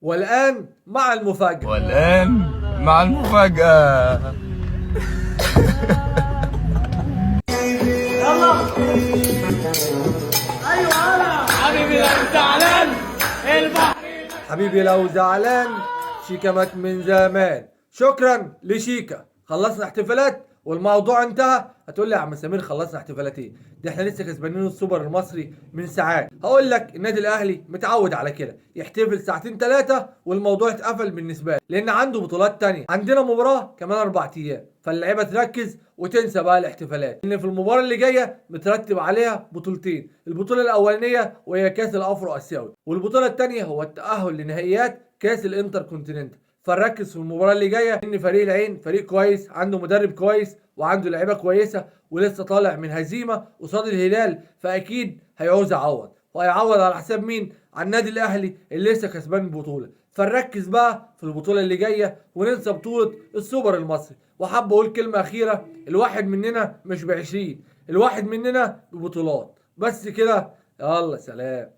والآن مع المفاجأة. والآن مع المفاجأة. حبيبي لو زعلان شيكا مات من زمان. شكرا لشيكا. خلصنا احتفالات والموضوع انتهى. هتقول لي يا عم سمير خلصنا احتفالات ايه؟ ده احنا لسه كسبانين السوبر المصري من ساعات. هقول لك النادي الاهلي متعود على كده، يحتفل ساعتين ثلاثة والموضوع اتقفل بالنسبة له، لان عنده بطولات تانية. عندنا مباراة كمان 4 ايام، فاللعيبه تركز وتنسى بقى الاحتفالات، ان في المباراة اللي جاية مترتب عليها بطولتين، البطولة الاولانية وهي كاس الافرو اسيوي، والبطوله الثانية هو التاهل لنهائيات كاس الانتر كونتيننتال. فنركز في المباراة اللي جاية، ان فريق العين فريق كويس، عنده مدرب كويس وعنده لعيبة كويسة، ولسه طالع من هزيمة قصاد الهلال، فاكيد هيعوز يعوض، وهيعوض على حساب مين؟ على النادي الاهلي اللي لسه كسبان البطولة. فنركز بقى في البطولة اللي جاية وننسى بطوله السوبر المصري. وحاب اقول كلمة اخيرة، الواحد مننا مش ب20، الواحد مننا ببطولات. بس كده، يلا سلام.